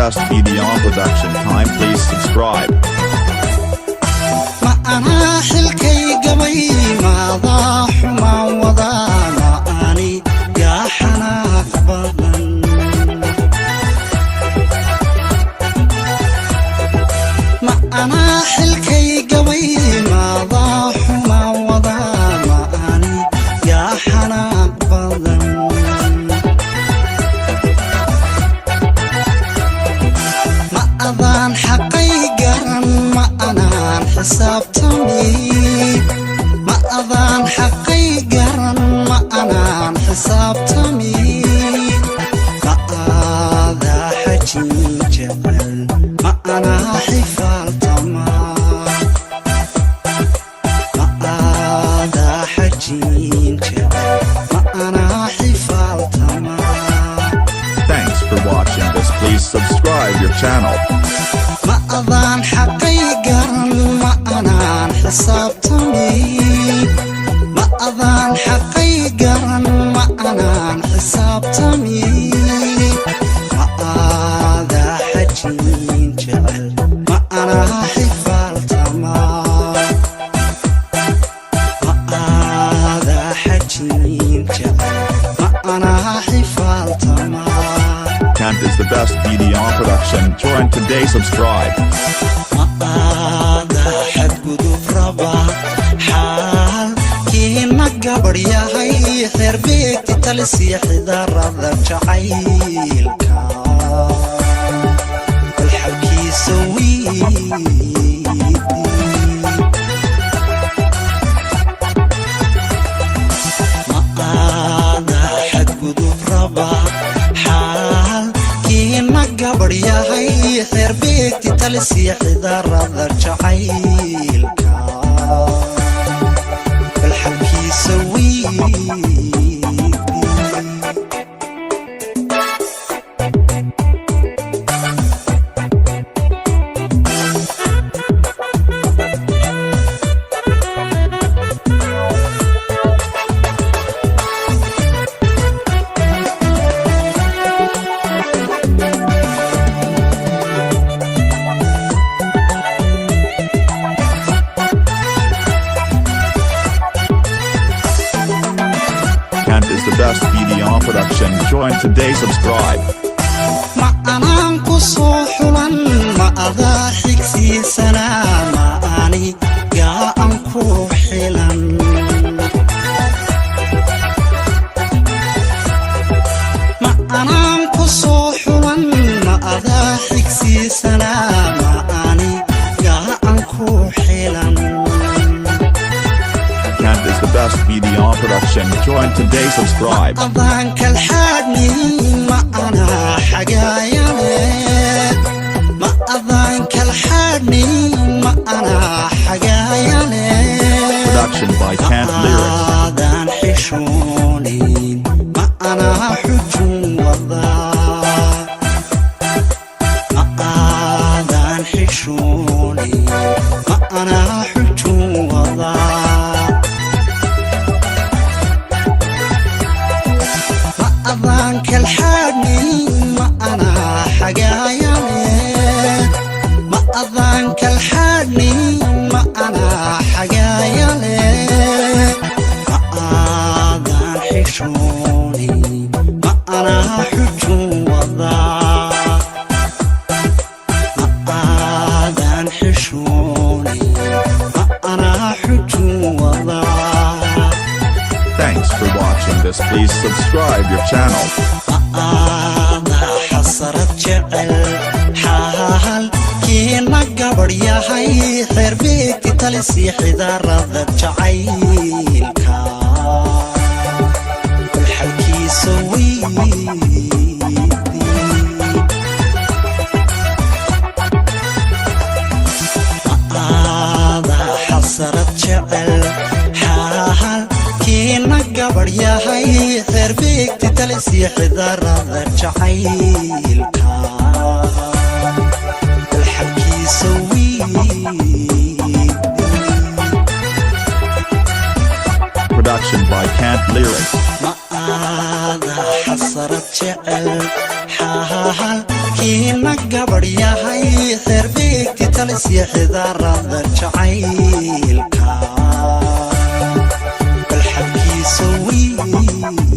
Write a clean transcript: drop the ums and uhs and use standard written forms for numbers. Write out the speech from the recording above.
best video production time. Please subscribe. Ma anaa xilkay gabay? Maadaa xumaan wadaa? Ma ani yaa xanaaq badan? Ma anaa xilkay gabay? Maadaa xumaan wadaa? Ma ani yaa xanaaq badan? Ma adaan xaqay garan? Ma anaan xisaabtami? Ma adaan xaqay garan? Ma anaan xisaabtami? Ma aadaa xajin jecel? Ma anaa xifaaltama? Ma aadaa xajin jecel? Ma anaa xifaaltama? Thanks for watching this. Please subscribe your channel. Ma adaan xaqay garan? Ma anaan xisaabtami? Ma adaan xaqay garan? Ma anaan xisaabtami? Ma aadaa xajin jecel? Ma anaa xifaaltama? Ma aadaa xajin jecel? Ma anaa xifaaltama? Kant is the best video production. Join today. Subscribe. Ma aadaa xadgudub raba xaalkiina gabadh yahay? Xeerbeegti talisiya xidarada jacaylka bal xalkiisa weydii. Ma aadaa xadgudub raba xaalkiina gabadh yahay? Xeerbeegti talisiya xidarada jacaylka bal xalkiisa weydii. Kant is the best video production. Join today. Subscribe. Ma anaan ku soo xulan? Ma adaa xigsiisanaa? Ma ani yaa an ku xilan? Ma anaan ku soo xulan? Ma adaa xigsiisanaa? Ma ani yaa an ku xilan? Kant is the best video production. Join today. Subscribe. Adaan kalxaadhnin? Ma anaa xagaayane? Ma adaan kalxaadhnin? Ma anaa xagaayane? Production by Kant Lyrics. Aadan xishoonin? Ma anaa xujun wadaa? Ma aadan xishoonin? Ma anaa xujun wadaa? Ma adaan kalxaadhnin? Ma anaa xagaayane? Ma adaan kalxaadhnin? Ma anaa xagaayane? Ma aadan xishoonin? Ma anaa xujun wadaa? Ma aadan xishoonin? Ma anaa xujun wadaa? Thanks for watching this. Please subscribe your channel. Ma aadaa xasarad jecel xaalkiina gabadh yahay? Xeerbeegti talisii xidarada jacaylka bal xalkiisa weydii. Ma aadaa xasarad jecel xaalkiina gabadh yahay? Xeerbeegti talisii xidarada jacaylka bal xalkiisa weydii. Production by Kant Lyrics. Ma aada xasarad jecel. Xaalkiina gabadh yahay, xeerbeegti talisya xidaarada jacaylka, bal xadkiisa weydii.